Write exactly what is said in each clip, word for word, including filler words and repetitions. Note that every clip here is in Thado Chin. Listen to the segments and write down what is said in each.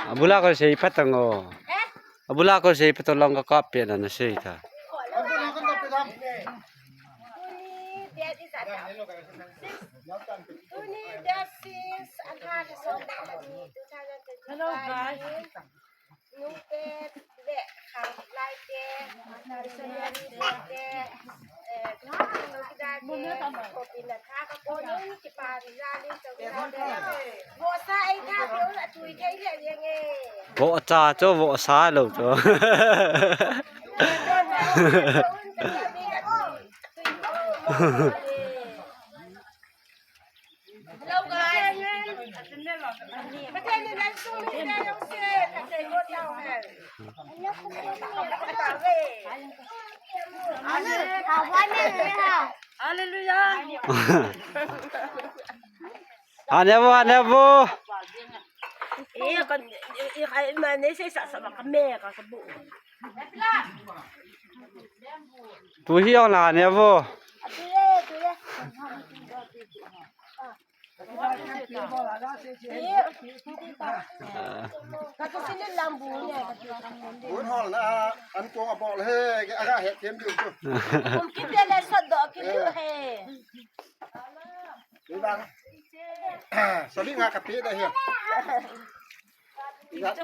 Abula ko sei patang o. Abula ko sei patang long ka kap pe na na sei ta. Tuni date six, Tuni date six, Hello, guys. Vohcha chu, vohcha lou chu. Hello, guys. Hallelujah. Anevo, anevo. Tu hi ong la anevo. Bun hol na, an kong a bol he, aga he, tem diu chu. Kum kit le sot do kit diu he. Ni bang. Sabi nga ka pe da he. Igat.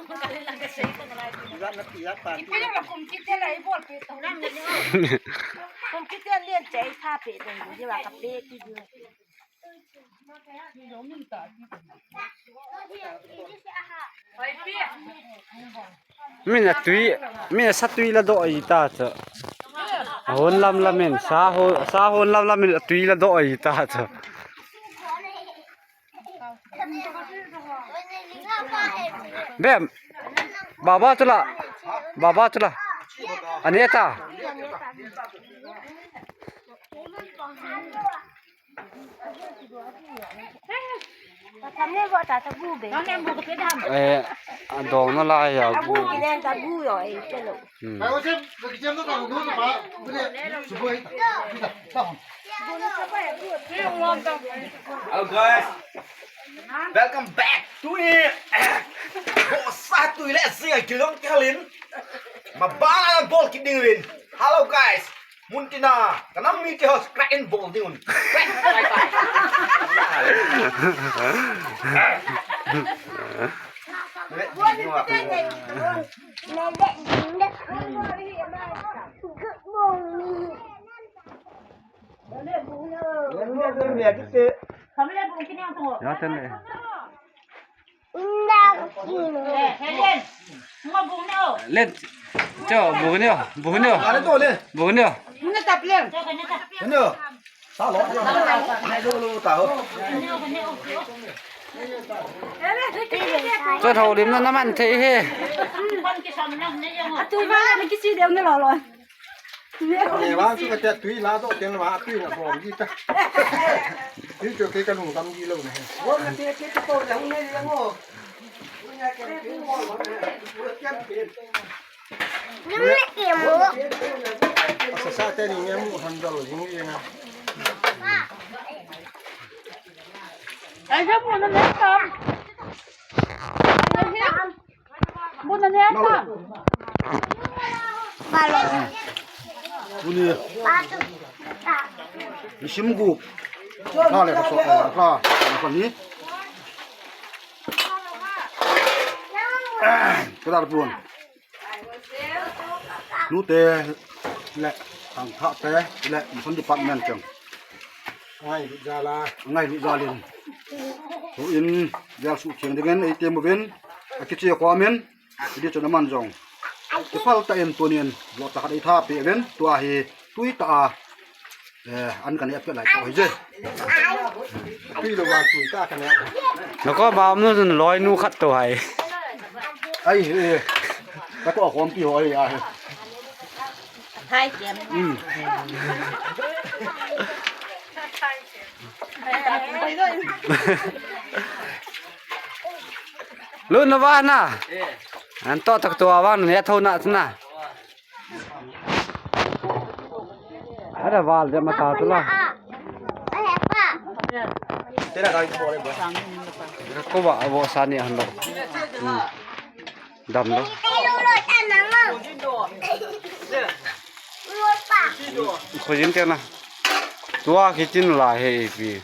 Igat na pi igat pa. Ipin na kum kit le i bol pe to. Kum kit le lien che i pa pe da, ni wa ka pe ti diu. Min atui, min asa tui la doh ahi ta chu. Ahon lam lam in, sa ho, sa hon lam lam in atui la doh ahi ta chu. Bem, baba chu la, baba chu la. Ane ta. Eh, adong na lai ya. Hmm. Hello guys, welcome back to it. Bosa tu ile singa kilong kalin. Mabana bol kiding rin. Hello guys. Muntina, kanam mi te ho scratch and ball ding un. Scratch, scratch, scratch. Good morning. Ya, ten le. Len. Cho, bu ni o, bu ni o. Ano to le? Bu ni o. Ano to? Sa lo. Lo lo ta ho. Cho thau lim na naman thei he. Atui va na kisi deu ni lo lo. Kei vang chu kati tui la doh teng vang tui na bom ji ta. Tui chu kei ka lungdam ji lou na. Bom na te ke ko le hung ne le ngo. Nung le ke mo. Asa sa te ni nge mu han dal jing ji nga. Ai ja mo na le kam. Ai ja. Bun na ne ta. Bun ni. Isim gu. Ka le ka so ka ka ni. Ka dar bun. Nute le tang tha te le mission department chang. Ngailut jal a. Ngailut jal in. Tuin, jal suhtheng dingin, eiti muvin. Akiche khomin. Hiti chun aman jong. Kipal tah in tunin. Lotah khat eitha peh uvin. Tua hi tui tah a. Eh, an kaneh peh lai tah hi je. Tui lou va tui tah kaneh. Nako ba um nu jun loi nu khat to hai. Ai, eh. Nako khompi ho ai, ai. Hai, kem. Hmm. Lu na ba na. An to tak to awan ne tho na na. Ada val de mata tu la. Tera kai ko le ba. Ko ba abo sani han lo. Hmm. Dam lo. Khojin te na. Tua kitin la he pi.